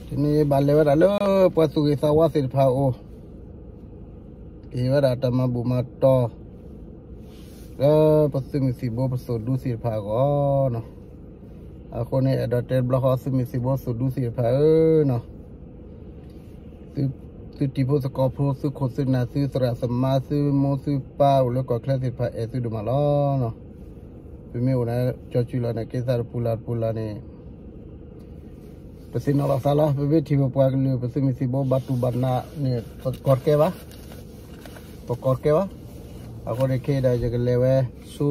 တနံၤဘၣ်လဲၤဝဲဒၣ်လၢပှၤသူၣ်ဂ့ၤသးဝါသ့ၣ်တဖၣ်အအိၣ်, ကဟ့ၣ်ဝဲဒၣ်တၢ်မၤဘူၣ်မၤတီၤ လၢပသုးမုၢ်သံၣ်ဘိပသိၣ်ဒူသ့ၣ်တဖၣ်အဂီၢ်နီၤ. အဃိန့ၣ် အဲၣ်ဒိးတဲတဘျီဃီသုးမုၢ်သံၣ်ဘိသိၣ်ဒူသ့ၣ်တဖၣ်ဧၢနီၤ, သုတံၤဖိသကိးဖိ သုခိၣ်သုနၢ် သုသရၣ်သမါ သုမိၢ်သုပၢ်အိၣ်လၢကီၢ်ချၢသ့ၣ်တဖၣ် အဲၣ်သုဒိၣ်မးလီၤ. ပမ့ၢ်အိၣ်န့ၣ် ကၠီစုလီၤန့ၣ် က့သးတပူၤလၢ်တပူၤလၢ်န့ၣ် ပသ့ၣ်နီၣ်လီၤသးလီၤ. ပမ့ၢ်ထံၣ်ပပှၤကလုာ် ပသုးမုၢ်သံၣ်ဘိဘၣ်တူၢ်ဘၣ်နးန့ၣ် ပကီၢ်တကဲဘၣ်, ပကီၢ်တကဲဘၣ်. အဃိန့ၣ်ခဲအံၤဒီး ယကလဲၤဝဲဆူ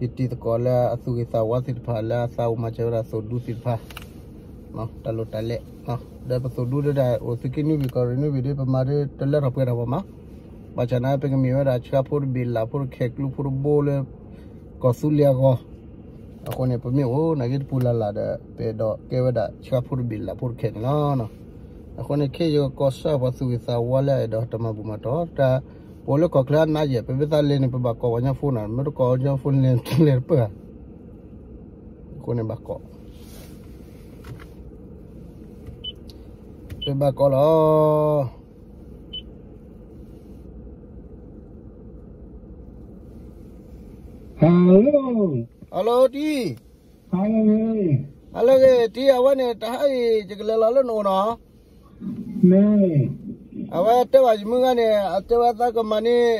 ယတံၤသကိးလၢအသူၣ်ဂ့ၤသးဝါသ့ၣ်တဖၣ် လၢအသးအိၣ်မၤစၢၤဝဲဒၣ်သိၣ်ဒူသ့ၣ်တဖၣ် တၢ်လိၣ်တၢ်လဲၣ်, ဒီးပသိၣ်ဒူဒၣ် အိၣ်သုးက့နွံဘ့ၣ် ကီၢ်ရ့ၣ်နွံဘ့ၣ်ဒီး ပမၤဒီးတလၢထီၣ်ပှဲၤထီၣ်ဘၣ်မး, ဘၣ်ဆၣ်န့ၣ် ပကမ့ၢ်ဝဲဒၣ်ဆှါဖိတဘ့ၣ် လၢ်ဖိတခဲ ကျူဖိတဘိလၢ ကီၢ်သူလ့ၤအဂီၢ်, အဃိန့ၣ် ပမ့ၢ်အိၣ်နာ်က့တပူၤလၢ်လၢ်ဒီး ပအဲၣ်ဒိးကဲဝဲဒၣ်ဆှါဖိတဘ့ၣ် လၢ်ဖိတခဲန့ၣ်လီၤ. အဃိန့ၣ်ခဲအံၤ ယကကိးစၢ်ပှၤသူၣ်ဂ့ၤသးဝါလၢအအဲၣ်ဒိးတၢ်မၤဘူၣ်မၤတီၤ တၢ်ပအိၣ်လၢကီၢ်ချၢအနးယဲၢ် ပမ့ၢ်သးလဲၤန့ၣ် ပဘၣ်ကိးပှၤကညီဖိနီၤ, မ့ၢ်တကိးပှၤကညီဖိလဲၤ လဲၤတပၢၢ်ဧါ. အဃိန့ၣ်ဘၣ်ကိး, ပဘၣ်ကိးလီၤ. Hello, hello တံၤ, hello ဂ့ၤ, တံၤ အဝဲန့ၣ် တဟါအံၤ ယကလဲၤလီၤလၢနအိၣ်နီၤ, အဝဲတဲဘၣ်ယမုၢ်ဂၤန့ၣ် အတဲဝဲသးကမၤန့ၢ်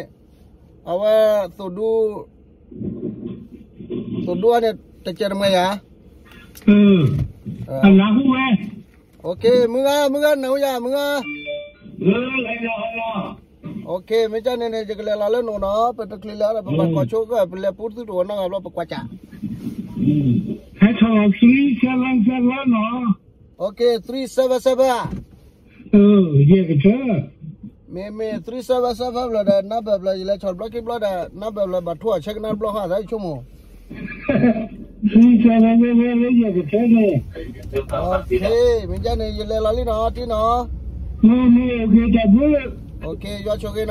အဝဲ သိၣ်ဒူ သိၣ်ဒူအန့ၣ် တကဲတမှဲယၤ, အနၢ်ဟူဝဲ, မုၢ်ဂၤ မုၢ်ဂၤနၢ်ဟူယၤ မုၢ်ဂၤ, မ့ၢ်ကန့ၣ်န့ၣ် ယကလဲၤလီၤလၢနအိၣ်နီၤ, ပတချုးလဲၤဒီး ပဘၣ်ကိးဆိကၢၢ် ပလဲၤပူသုတအိၣ်နီတဂၤဘျီ ပကွၢ်စၢ်, ဟဲထီၣ် three seven seven နီၤ, three seven seven ဧါ, ယဲၢ်ကထၢ မ့မ့ၢ် three seven seven ဘျီဒီး number ဘျီ ယလဲၤဆီၣ်တဘျီခံဘျီဒီး number ဘျီ ဘၣ်ထိအီၤဆဲကနါတဘျီဃီ သးဆိကမိၣ်, three seven seven လၢယဲၢ်ကထၢန့ၣ်, မ့ၢ်ကန့ၣ် ယလဲၤလီၤလံနီၤ တံၤနီၤ, ယွၤဆိၣ်ဂ့ၤနီၤ,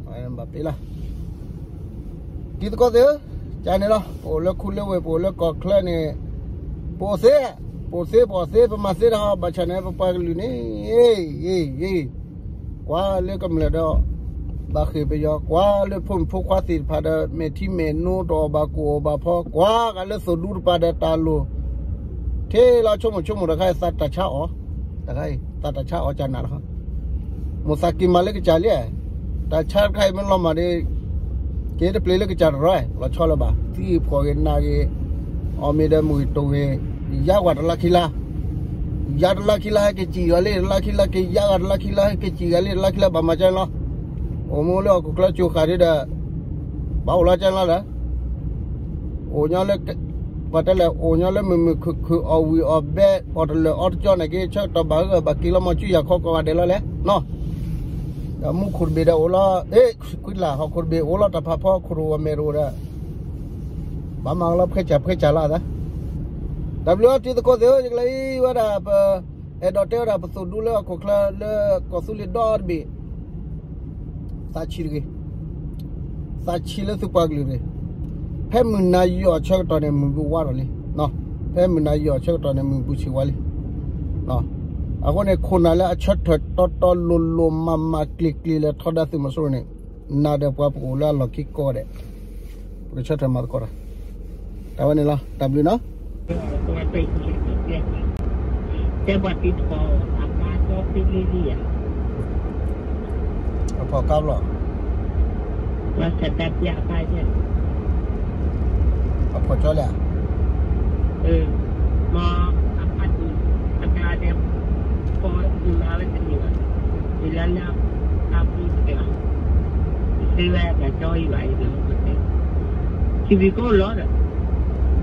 ဘၣ်ပ့ၤလီၤ တံၤသကိးသ့ၣ်ဧၢ, ကန့ၣ်လီၤ ပအိၣ်လၢခူလၢဝ့ၢ် ပအိၣ်လၢကီၢ်ချၢန့ၣ်, ပအိၣ်သ့, ပအိၣ်သ့ ပအီၣ်သ့ ပမၤသ့တၢ်ဟီ ဘၣ်ဆၣ်န့ၣ် ပပှၤကလုာ်န့ၣ်, ကွၢ်လၢကမျၢၢ်ဒီး ဘၣ်ဃ့ၢ်ပယီၤ, ကွၢ်လၢဖိမုၣ်ဖိခွါသ့ၣ်တဖၣ်ဒီး မဲာ်ထံမဲာ်နိတအီၣ်ဘၣ်ကိၣ်အီၣ်ဘၣ်ဖီ, ကွၢ်ဃးလၢသိၣ်ဒူတပၤဒီးတၢ်လိၣ်, ထဲလီၤဆိကမိၣ်ဆိကမိၣ်တခါအံၤ သးတၢ်ဆါအီၣ်, တခါအံၤ သးတၢ်ဆါအီၣ်ကနၣ်လီၤ မိၢ်သးက့ၤမၤလၢကစၢ်လံ, တၢ်ဆါတခါအံၤမ့ၢ်လီၤမၢ်ဒီး, က့ၤတပျ့ၤလၢကစၢ်တရီ, လီၤဆီလၢၤဘၣ်, သံဂ့ၤဖှီၣ်ဂ့ၤနးဂ့ၤ, အီၣ်မ့ၤဒီးမုၢ်ဂ့ၤတိၢ်ဂ့ၤ, ယါကွၢ်တလါခံလါ, ယါတလါခံလါဟဲက့ၤစံၣ်ဂၤလံ, တလါခံလါက့ၤယါဂၤ, တလါခံလါဟဲက့ၤစံၣ်ဂၤလံ, တလါခံလါဘၣ်မၤကၠီလီၤ, အိၣ်မူလၢဟီၣ်ခိၣ်ချၢကၠိဃာ်ဒ်ဒီး, ဘၣ်အိၣ်လီၤကၠီလီၤဒီး အိၣ်ညီလၢ, ပှၤတဲလဲၣ် အိၣ်ညီလၢမုာ်မုာ်ခုၣ်ခုၣ် အီၣ်ဝံၣ်အီၣ်ဘဲ အီၣ်တလၢာ်အီတကၠီန့ၣ်က့ၤ ဆၢကတီၢ်ဘၣ်ဂၢၢ်ဘၣ်က့ၤလီၤ မၤစုယၤခီကိးဂၤဒဲးလီၤလဲၣ်နီၤ, ဒီးမူခိၣ်တဘ့ၣ်ဒီးအိၣ်လီၤ, အ့ ကွံလၢ်ဟီၣ်ခိၣ်တဘ့ၣ်အိၣ်လီၤ တၢ်ဖးဖီခိၣ်တအိၣ်မဲာ်တအိၣ်ဒီး, ဘၣ်မၤလီၤဖှဲကၠၢ်ဖှဲကၠၢ်လီၤသး, တၢ်ဘျုးအီၤတံၤသကိးသ့ၣ်ဧၢ ယကလဲၤအံၤဝဲဒၣ်ပ အဲၣ်ဒိးတဲဝဲဒၣ်ပသိၣ်ဒူလၢဟီၣ်ခိၣ်ချၢလၢကီၢ်သူလ့ၤဒီတဘ့ၣ်, သးဆံးတဂ့ၤ, သးဆံးလၢသုပှၤကလုာ်တဂ့ၤ, ဖဲမုၢ်နၤယီၢ်ဆၢကတီၢ်န့ၣ် မုၢ်ဘုဝါထီၣ်လံ, ဖဲမုၢ်နၤယီၢ်ဆၢကတီၢ်န့ၣ် မုၢ်ဘုဆံးဝါလံ, အဃိန့ၣ် ခိၣ်နၢ်လၢအဆၢထၢၣ်တီတီလိၤလိၤမၤမၤကျ့ၤကျ့ၤလဲၤထီဒါသုးမီၤစိရိၤန့ၣ်, နၤဒီးပှၤပအိၣ်လၢအလီၢ်ခံကိးဂၤဒဲး, ပကဆၢထၢၣ်မၤသကိးတၢ်, တၢ်ဝဲန့ၣ်လီၤ တၢ်ဘျုးနီၤ တဲပှၤတံၤသကိး အပၢ်ကၠီဖဲလံလံဧါ, အဖီၣ်ကါဘျီ, အဖီၣ်ကၠီလဲၣ်, မ့ၢ်အပၢ်တံၤ အကျါဒဲး ဖီၣ်အံၤမၤဝဲတန့ၢ်ဘၣ်, ယလၢလၢအပူၤတကဲဘၣ်, သ့ဝဲတၢ်ကၠီအံၤဘၣ်အံၤဒီး ထံဘံၣ်ကိးလီၤဒီး တၢ်ခါန့ၣ်အဒီ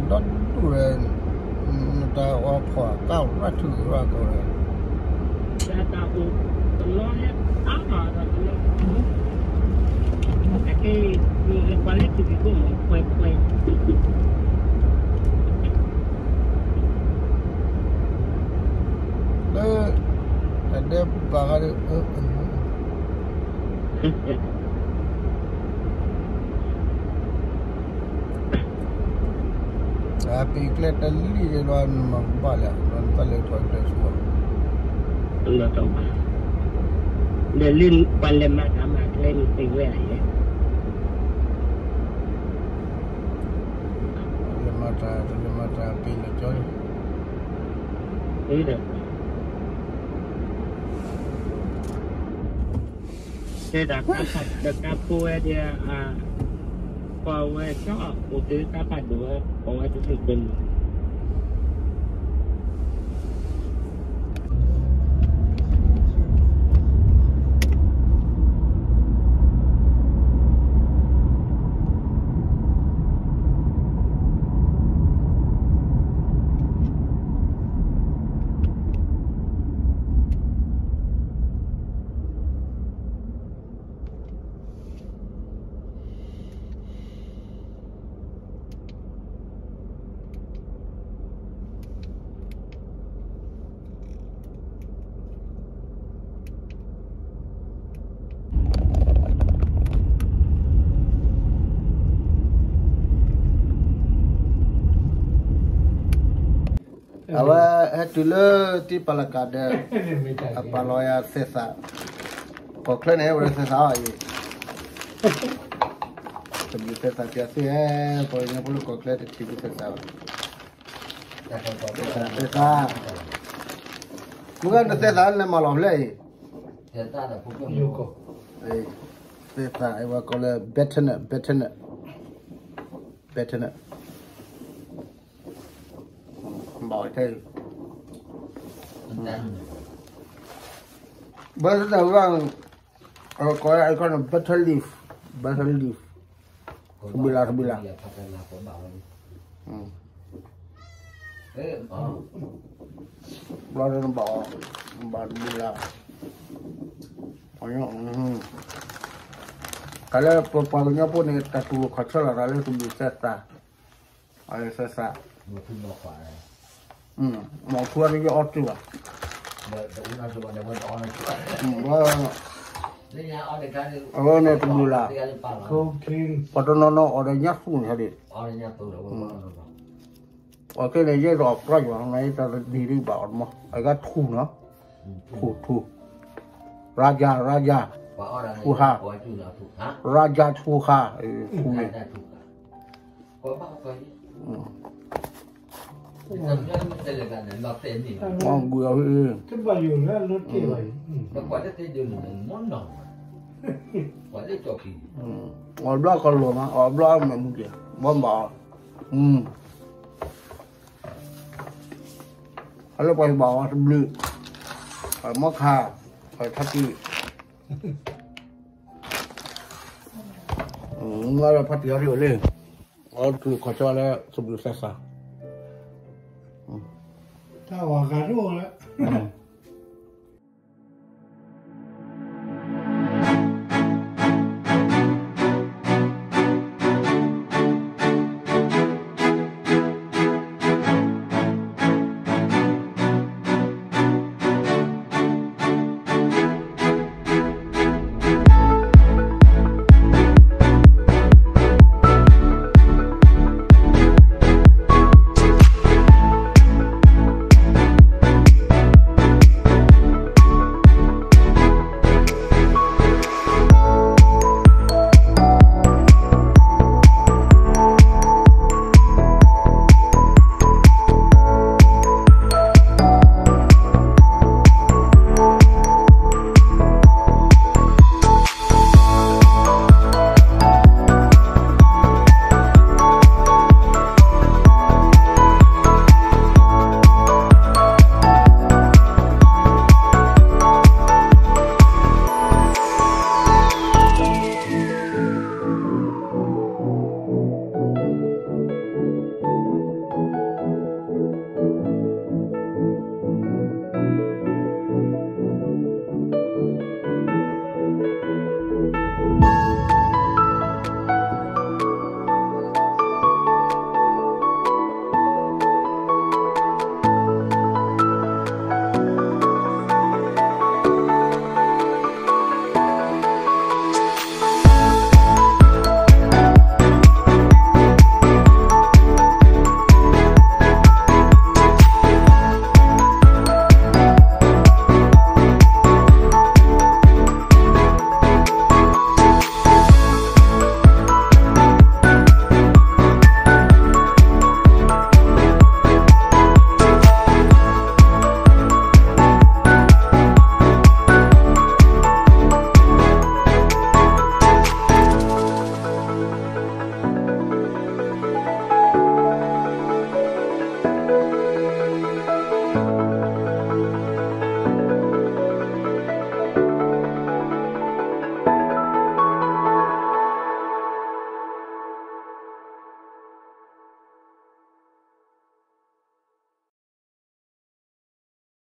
ဒူၣ်ဝဲ, နတၢ်အီဖီၣ်ကါရၢ်ထုကရၢ်ကီးဝဲ, တၢ်အိၣ်တလီၤဟဲအါမးဒီးတလီၤ, အကဲ ပှၤလၢထံဘံၣ်ကိးမး ပှဲၤပှဲၤ လၢ တၢ်ဒဲးဘးဂၤဒီး အၢ အၢ အၢ အၢ အၢ အၢ အၢ အၢ အၢ အၢ အၢ အၢ အၢ အၢ အၢ အၢ အၢ အၢ အပ့ၤကျဲတလံၣ်ဒီး နမၤကဘၣ်လၢ နတၢ်လဲၤထီၣ်ကျဲဆိဘၣ်, လီၤတီၤဘၣ်, ဒီးလၢပှၤလဲၤမၤတၢ်မၤကျဲန့ၣ်သ့ဝဲဒၣ်ယဲ, လဲၤမၤတၢ် လဲၤမၤတၢ်ပ့ၤလၢကၠီန့ၣ်, ဒီး တဲတၢ်ကါဖးဒီးကါဖိဝဲဒၣ်, ပှၤဝဲကၠီအိၣ်တ့ၢ်ကါဖးဒိၣ်ဝဲ, ပှၤဝဲတသ့ၣ်ညါ. အဝဲဟဲတုၤလၢတံၢ်ပၤလကးဒီး, အပာ်လီၤယၤသဲးသး, ကီၢ်ချၢန့ၣ် ဝဲသဲးသးအီၤအံၤ, တဘျုးသဲးသးပၠးသ့ၣ်ဧဲ, ပှၤကညီဖိလၢကီၢ်ချၢတထံၣ်ဒံးသဲးသးဘၣ်, သဲးသး, မုၢ်ဂၤနသဲးသးလဲၤမၤလီၤဖဲလဲၣ်အံၤ, သဲးသးအဝဲကိးလၢ butternut, butternut, butternut ဘၣ်ဝဲထဲအံၤ, ဘၣ်သ့ၣ်သးဝဲ, အဝဲကိးလၢ I call it butter leaf, butter leaf, တဘျုးလၢ် တဘျုးလၢ်, ဘျီဒီးနဘၣ်, ဘၣ်တဘျုးလၢ်, တၢ်လၢပပှၤကညီဖိန့ၣ် တၢ်တူၢ်လိာ်ခီၣ်ဆၢလီၤ တၢ်လၢတဘျုးသဲးသး, အသဲးသး, မ့ၢ်ထူအီၤန့ၣ် ယအီတ့ၢ်ဘၣ်, အဝဲန့ၣ်တဘျုးလၢ်, ပှၤတနီၤနီၤအီၣ်ဒီးညါသူၣ်န့ၣ်ဟဲဒံး, အခဲန့ၣ် ယဲဒီးအီၣ်ပြၢ်ယွၤ နတၢ်တဒံးဒံးဘၣ်အီၤမး အဂၤထူနီၤ, ထူထူ, ရၤယၤ ရၤယၤ, ထူဟါ, ရၤယၤထူဟါ, ထူန့ၣ် ကွၢ်ဘၣ်ကွၢ်, မ့ၢ်ဂုာ်အီၤ, အီၣ်ဘျီကီၢ်လိာ်မး အီၣ်ဘျီအမဲာ်မူက့ၤ, ဘၣ်ဘၣ်အီၤ, အလၢပှၤဘၣ်အီၤတဘျုး, ပှၤမီခါ, ပှၤထါတံၢ်, မ့ၢ်လၢဖါတံၢ်အီၤတအိၣ်လံ, အီၣ်တူၢ်ခီၣ်ဆၢလၢသဘျုးသဲးသး, တၢ်ဝၤဂၤတအိၣ်လၢ